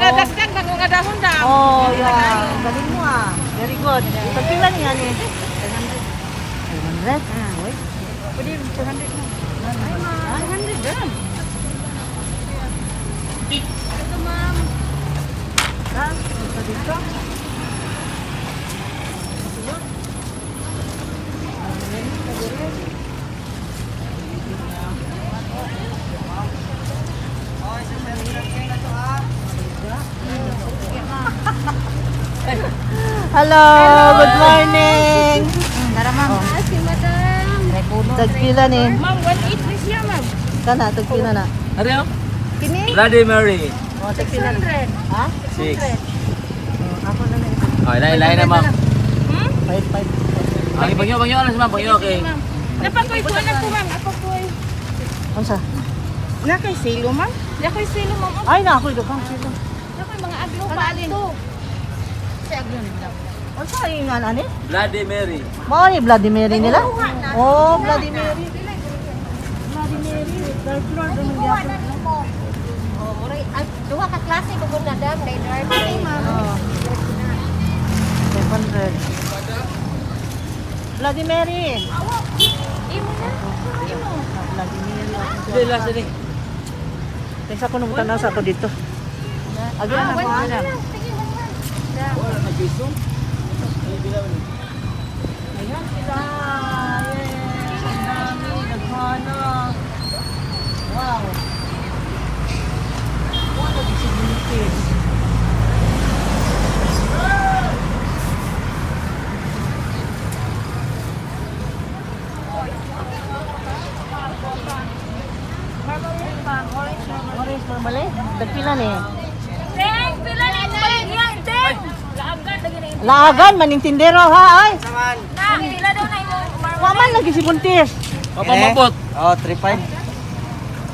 Mga dagdag ng mga dahon dam. Oh, yeah. Galing mo ah. Very good. Tagpila niya ni? 500. 500? Uy. Pwede 400 na. Ay, ma'am. 400 dam. Ito, ma'am. Ha? Ito dito? Hello, good morning. Tara, ma'am. Ah, si madam. Tagpila ni. Ma'am, 1.8 na siya, ma'am. Kana, tagpila na. Ano? Kini? Bloody Mary. Oh, tagpila na. 600. Ha? 6. Oh, ako na lang. Oh, ilain, ilain na, ma'am. Hmm? 5, 5. Okay, pangyo, pangyo, alas, ma'am. Pangyo, okay. Ma'am. Napakoy ko na po, ma'am. Ako po. Unsa? Na kay silo, ma'am? Na kay silo, ma'am. Ay, na ako daghang sila. Na kay mga aglo pa ato. Si aglo nila. Unsa ay nga ani? Bloody Mary. Mao ni Bloody Mary nila? Oh, Bloody Mary. Bloody Mary. Third floor doon ang gyapon. Oh, muray ay duha ka klase ko gud na dam day drive ay ma'am. Oh. 500. Bloody Mary. Imo na. Imo. Ah, Bloody Mary. Hindi, last na. Kaysa ko nung tanaw sa ako dito. Agi na ako. Ah. Sige, 100. Wala na piso. Ay, bilaw ni. Ayan sila. Yay! Ang dami. Naghana. Wow. Wow, nagsiguntis. Orange marmalade? Tagpila ni. Teng, pila na imo baligya, teng. Laagan lagi na imo. Laagan, maning tindero ha ay. Na, pila daw na imo. Wa man lagi si Buntis. Mapamapot. Oh, 3.5.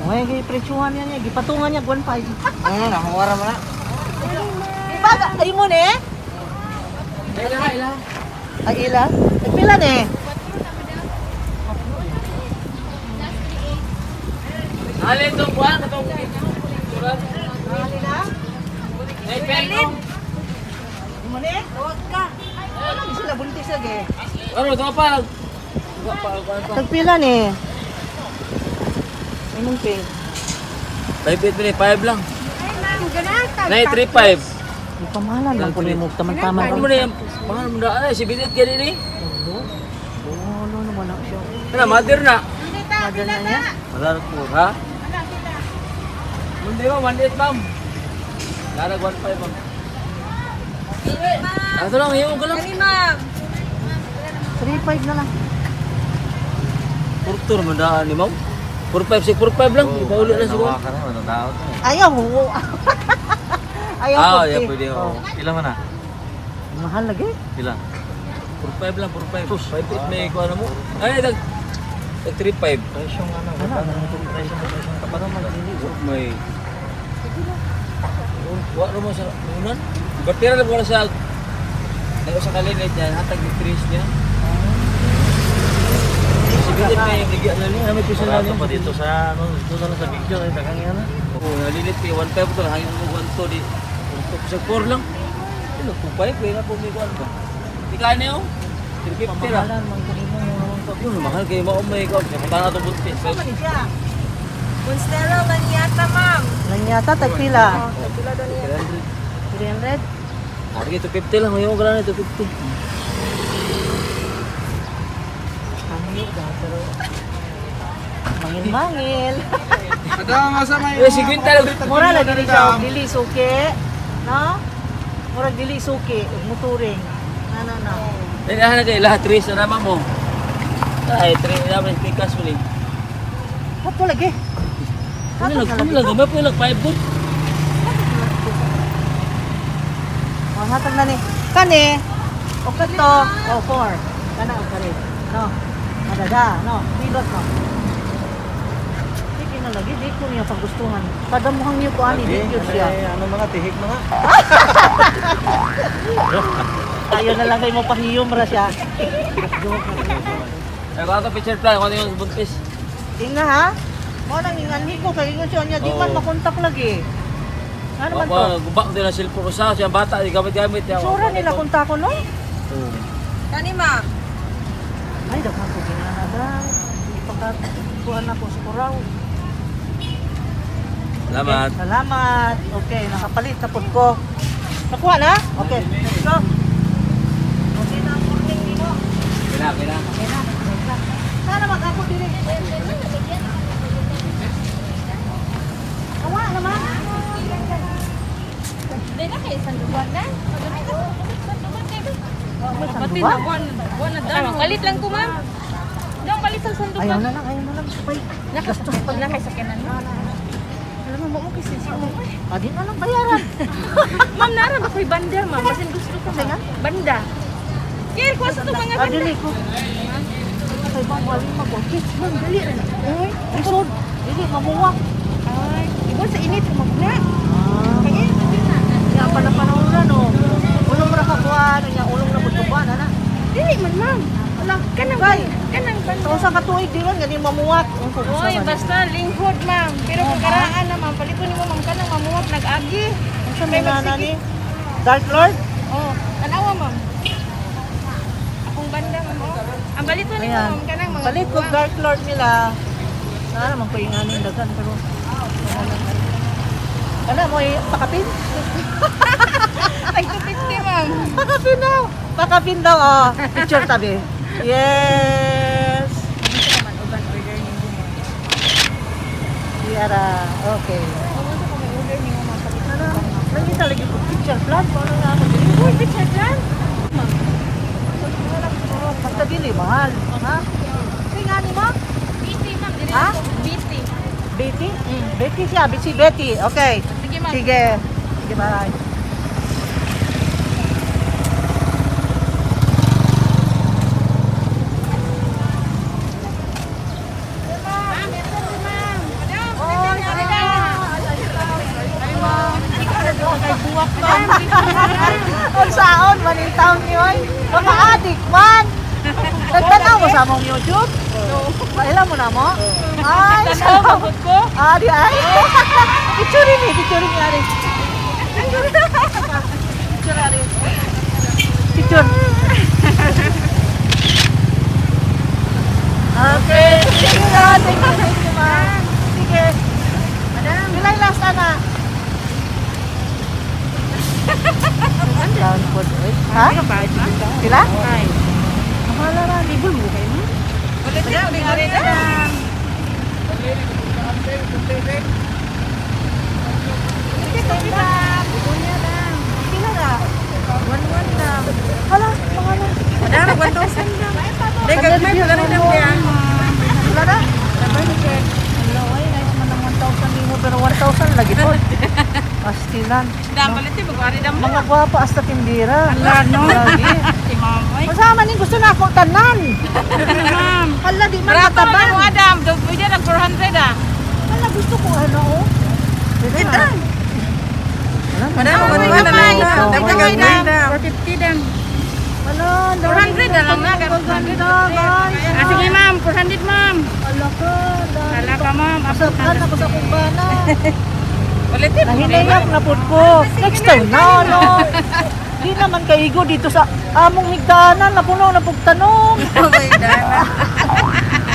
Uy, gipresyuhan niya niya, gipatungan niya 1.5. Ano na, wala mo na. Baga, ay mo ni? Ila, ila. Ay ila. Nagpila ni? Alin itong buwan, itong turan. Ali na? Ay, peng, Mo ni? Tawag ka. Wala lagi sila buntis lagi. Ano, ito pa. Pa, pa, pa. Nagpila ni? Imong pink. 5, 8, 5 lang. Ay ma'am, ganahan ka. Nay, 3, 5. May pamahalan lang ko nimo taman-taman. Ano mo na yan? Pangalan mo na, ay, si Binit ka din eh. Oh, no, no, wala siya. Ano, mother na. Mother na niya. Wala po, ha? Hindi ma'am, 1.8 ma'am. Larag 1.5 ma'am. Ah, ito lang, iyon ko lang. Kani, ma'am. 3.5 na lang. Purtur, mandaan ni ma'am. 4.5, 6, 4.5 lang. Ibauli lang siguro. Nawa ka na, mananaot na. Ayaw. Ayaw. Ah, 40. yeah, pwede. Oh. Oh. Ilan man na? Mahal lagi. Ilan? 4.5 lang, 4.5. 5.8 may kuha na mo. Ay, tag 3.5. Presyong ano, Wala, presyong presyong tapat naman. May... Wa mo sa unan. Batira lang wala sa Nago sa kalinit niya, hatag ni Chris niya. Si Bilit may bigyan na niya, may piso na Wala niya. pa dito sa ano, dito na lang sa video ay daghang yan. Oo, nalinit kay 1.5 to, hangin mo 1.2 di. 1.2 sa 4 lang. Ano, 2.5 kaya na po may kuan ba. Di kaya niyo? 350 ra. Pamahalan man ko nimo naman ko. Yun, mahal kayo mao may kuan. Kaya na to buntis. Sama ni siya. Monstera lanyata, ma'am. Lanyata tagpila. Pila daw niya. 300. 300. Ah, sige, 250 lang. Ngayon ko lang 250. Hangyo ba pero mangil-mangil. Eh, 50 lang. Mura lagi ni siya og dili suki. No? Mura dili suki ug muturing. Na na na. Eh, na kay lahat 3 na naman mo. Ay, 3 na naman pikas mo ni. Kato lagi. Ano lang, ano lang, gamay po lang 5 good. Oh, hatag na ni. Kani. O kato, o 4. Kana og kani. No. Madada, no. Pindot no. Sige na lagi di ko niya pagustuhan. Kada muhang niyo ko ani di gyud siya. Ano mga tihik mga? Tayo na lang kay mo pahiyom ra siya. Ay, kuha ka picture plan, kung ano yung buntis. Inga ha. Mo nang inganhi ko kay ingon siya niya di man Oo. makontak lagi. Ano man to? Wa guba din ang cellphone ko sa siya bata di gamit-gamit ya. Sura nila kung tako, no? Oo. Kani, ma'am. Ay, daghan ko ginana. Ipagkakuan ako sa kuraw. Salamat. Okay, salamat. Okay, nakapalit na pud ko. Nakuha na? Okay, let's go. Okay na ang morning nimo. Kina, kina. Okay na. Okay na. Sana mag-ako diri. Awa naman. Dili na kay sandugan na. Sandugan kay. Pati na Buwan na daan. Kalit lang ko, ma'am. Dong kalit sa sandugan. Ayaw na lang, ayaw na lang. Sabay. Gastos pa. Na kay sakyanan mo. Alam mo mo kasi si mo. Adi na lang bayaran. Ma'am, nara ba ko'y banda, ma'am? Basin gusto ko, ma'am. Banda. Kaya ko sa itong mga Ah, banda. dili ko. Kay bang wali mag-okay. Ma'am, dali na. Uy, lisod. Dili mamuwak. Ay, ibon sa init, magna. Ah. Kaya, sabi na. Nya pala panahon no. Ulong ra ka kuan, nya ulong na pud kuan ana. Dili man, ma'am. Ala, Kanang, Bay. kanang banda. Sa usa ka tuig di ron gani mamuwak. Ang kung usa Uy, man. basta linghod, ma'am. Pero kung karaan na, ma'am, paliton nimo, ma'am, kanang mamuwak, nag-agi. Unsa may nana ni? Dark Lord? Oh, tanawa, ma'am. Akong banda, ma'am. Oh. Ang balito nimo, Ayan. ma'am, kanang mga Palit ko buwak. Dark Lord nila. Sana man ko yung aning daghan pero Kana mo eh, pakapin? Tag 250, ma'am. Pakapin daw. Pakapin daw oh. Picture tabi. Yes. Yara. Okay. Ano? Nangita lagi ko picture plan. Paano nga ako dili? Uy, picture plan. Basta dili mahal. Ha? Sige nga ni mo? BT, ma'am. Dili Ha? na ko. BT. Betty? Betty siya. Si Betty. Okay. Sige, ma'am. Sige. Sige, bye. Ang saon, maning taon niyo ay. Mga adik man. Nagtanaw mo sa among YouTube? Kaila mo na mo? Ay, Tanaw, salamat. ko. Adi ay. Picture ni, picture ni ari. Picture ari. Picture. Okay. Thank you, thank you, thank you, ma'am. Sige. Madam. Pilay last ana. Down po. Ha? Pila? Mahala ra, libol mo kayo mo. Pila ra? 1-1 na. Hala, mahala. Madam, 1,000 na. Dahil gagmay, wala rin ang biya. Wala na? Hello, ay, nice man ang 1,000 nimo pero 1,000 lagi po. Pastilan. Dam, palit magwari dam. Mga gwapa hasta tindira. Ala, no? Lagi. Si ma'am, ay. Masama ning gusto na ako tanan. Ma'am. Hala, di man Brato mataban. na mo, Adam. Dog, pwede nag 400 ah. Hala, gusto ko ano oh. Pwede na. Madam, 1,1 na lang. Dahil gagmay na. 450 dam. Hala, 400 na lang na. Ganda, guys. Ah, sige ma'am, 400 ma'am. Hala ka. dami. Hala ka ma'am. Asapkan ako sa kumbana. Ulitin. Nahinayak na po ko. Next time na, no? Di naman kaigo dito sa among higdaanan, napuno na pugtanong. Oh my God.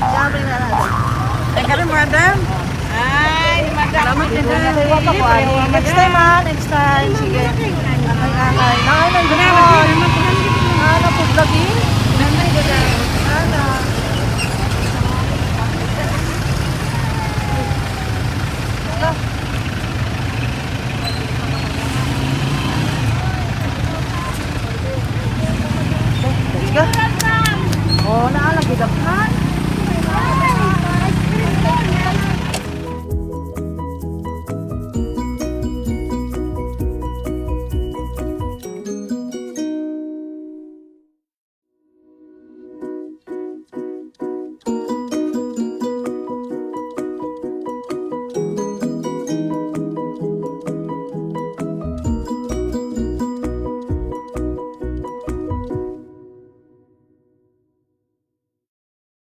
Dami na natin. Thank you, madam. Ay, madam. Salamat din. Next time ha, next time. Sige. Akay, akay. Nakay na gano'n. Ana po lagi. Ana. Let's go. Oh, naalang gidaghan.